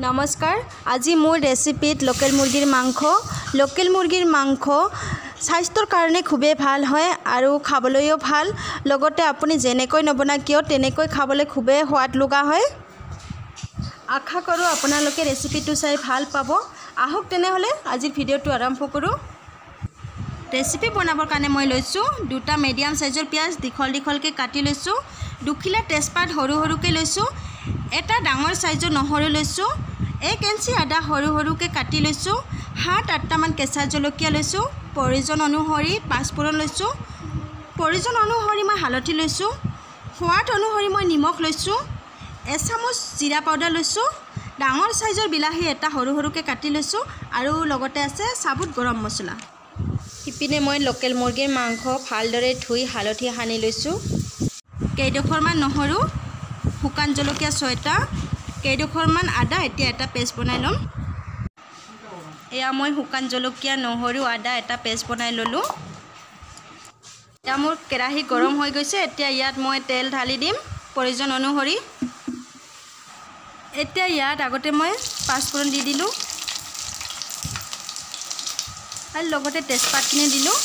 নমস্কাৰ, আজি মোৰ ৰেচিপিত লোকেল মুৰ্গীৰ মাংস। লোকেল মুৰ্গীৰ মাংস স্বাস্থ্যৰ কাৰণে খুবেই ভাল হয় আৰু খাবলৈও ভাল। লগতে আপুনি যেনেকৈ নবনায় কিয় তেনেকৈ খাবলৈ খুবেই সোৱাদ লগা হয়। আশা কৰোঁ আপোনালোকে ৰেচিপিটো চাই ভাল পাব। আহক তেনেহ'লে আজিৰ ভিডিঅ'টো আৰম্ভ কৰোঁ। ৰেচিপি বনাবৰ কাৰণে মই লৈছোঁ দুটা মিডিয়াম চাইজৰ পিঁয়াজ দীঘল দীঘলকৈ কাটি লৈছোঁ, দুখিলা তেজপাত সৰু সৰুকৈ লৈছোঁ, এটা ডাঙৰ চাইজৰ নহৰু লৈছোঁ, 1 ইঞ্চি আদা সৰু সৰুকৈ কাটি লৈছোঁ, 7-8টামান কেঁচা জলকীয়া লৈছোঁ, প্ৰয়োজন অনুসৰি পাঁচফোৰণ লৈছোঁ, প্ৰয়োজন অনুসৰি মই হালধি লৈছোঁ, সোৱাদ অনুসৰি মই নিমখ লৈছোঁ, এচামুচ জিৰা পাউডাৰ লৈছোঁ, ডাঙৰ চাইজৰ বিলাহী এটা সৰু সৰুকৈ কাটি লৈছোঁ আৰু লগতে আছে চাবুত গৰম মছলা। ইপিনে মই লোকেল মুৰ্গীৰ মাংস ভালদৰে ধুই হালধি সানি লৈছোঁ, কেইডোখৰমান নহৰু, শুকান জলকীয়া 6টা, কেইডোখৰমান আদা। এতিয়া এটা পেষ্ট বনাই ল'ম। এয়া মই শুকান জলকীয়া, নহৰু, আদা এটা পেষ্ট বনাই ল'লোঁ। এতিয়া মোৰ কেৰাহী গৰম হৈ গৈছে। এতিয়া ইয়াত মই তেল ঢালি দিম প্ৰয়োজন অনুসৰি। এতিয়া ইয়াত আগতে মই পাঁচফোৰণ দি দিলোঁ আৰু লগতে তেজপাতখিনি দিলোঁ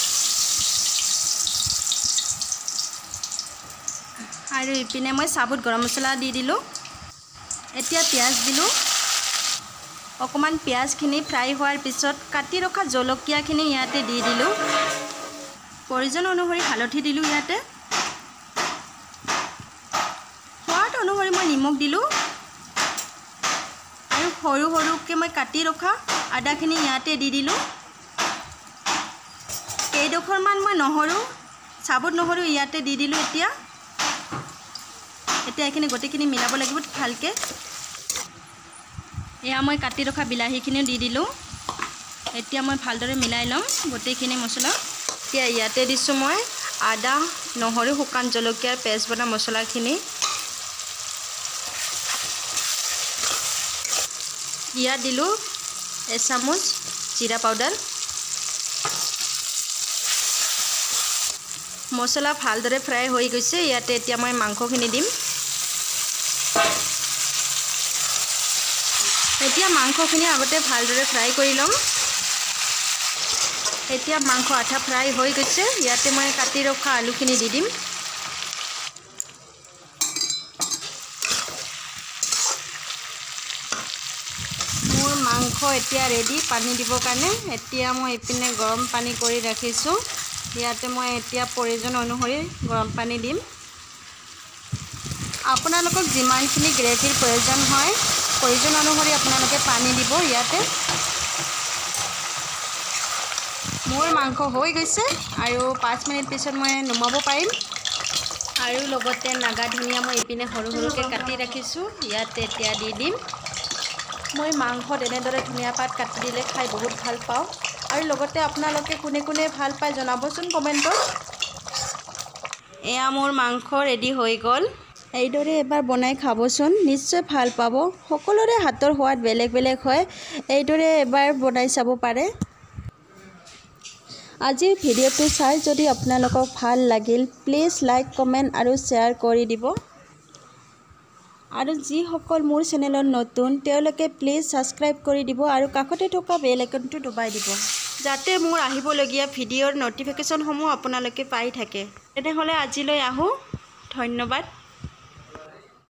আৰু ইপিনে মই চাবুত গৰম মছলা দি দিলোঁ। এতিয়া পিঁয়াজ দিলোঁ। অকণমান পিঁয়াজখিনি ফ্ৰাই হোৱাৰ পিছত কাটি ৰখা জলকীয়াখিনি ইয়াতে দি দিলোঁ। প্ৰয়োজন অনুসৰি হালধি দিলোঁ ইয়াতে। সোৱাদ অনুসৰি মই নিমখ দিলোঁ আৰু সৰু সৰুকৈ মই কাটি ৰখা আদাখিনি ইয়াতে দি দিলোঁ। কেইডোখৰমান মই নহৰু, চাবুত নহৰু ইয়াতে দি দিলোঁ। এতিয়া এতিয়া এইখিনি গোটেইখিনি মিলাব লাগিব ভালকৈ। এয়া মই কাটি ৰখা বিলাহীখিনিও দি দিলোঁ। এতিয়া মই ভালদৰে মিলাই ল'ম গোটেইখিনি মছলা। এতিয়া ইয়াতে দিছোঁ মই আদা, নহৰু, শুকান জলকীয়াৰ পেষ্ট বনা মছলাখিনি। ইয়াত দিলোঁ এচামুচ জিৰা পাউডাৰ। মছলা ভালদৰে ফ্ৰাই হৈ গৈছে। ইয়াতে এতিয়া মই মাংসখিনি দিম। এতিয়া মাংসখিনি আগতে ভালদৰে ফ্ৰাই কৰি ল'ম। এতিয়া মাংস আধা ফ্ৰাই হৈ গৈছে। ইয়াতে মই কাটি ৰখা আলুখিনি দি দিম। মোৰ মাংস এতিয়া ৰেডি পানী দিবৰ কাৰণে। এতিয়া মই ইপিনে গৰম পানী কৰি ৰাখিছোঁ। ইয়াতে মই এতিয়া প্ৰয়োজন অনুসৰি গৰম পানী দিম। আপোনালোকক যিমানখিনি গ্ৰেভিৰ প্ৰয়োজন হয় প্ৰয়োজন অনুসৰি আপোনালোকে পানী দিব ইয়াতে। মোৰ মাংস হৈ গৈছে আৰু 5 মিনিট পিছত মই নমাব পাৰিম। আৰু লগতে নাগা ধনিয়া মই ইপিনে সৰু সৰুকৈ কাটি ৰাখিছোঁ, ইয়াতে এতিয়া দি দিম। মই মাংসত এনেদৰে ধনিয়া পাত কাটি দিলে খাই বহুত ভাল পাওঁ। আৰু লগতে আপোনালোকে কোনে কোনে ভাল পায় জনাবচোন কমেণ্টত। এয়া মোৰ মাংস ৰেডি হৈ গ'ল। এইদৰে এবাৰ বনাই খাবচোন, নিশ্চয় ভাল পাব। সকলোৰে হাতৰ সোৱাদ বেলেগ বেলেগ হয়, এইদৰে এবাৰ বনাই চাব পাৰে। আজিৰ ভিডিঅ'টো চাই যদি আপোনালোকক ভাল লাগিল প্লিজ লাইক, কমেণ্ট আৰু শ্বেয়াৰ কৰি দিব। আৰু যিসকল মোৰ চেনেলত নতুন তেওঁলোকে প্লিজ ছাবস্ক্ৰাইব কৰি দিব আৰু কাষতে থকা বেল আইকনটো দবাই দিব, যাতে মোৰ আহিবলগীয়া ভিডিঅ'ৰ ন'টিফিকেশ্যনসমূহ আপোনালোকে পাই থাকে। তেনেহ'লে আজিলৈ আহোঁ, ধন্যবাদ।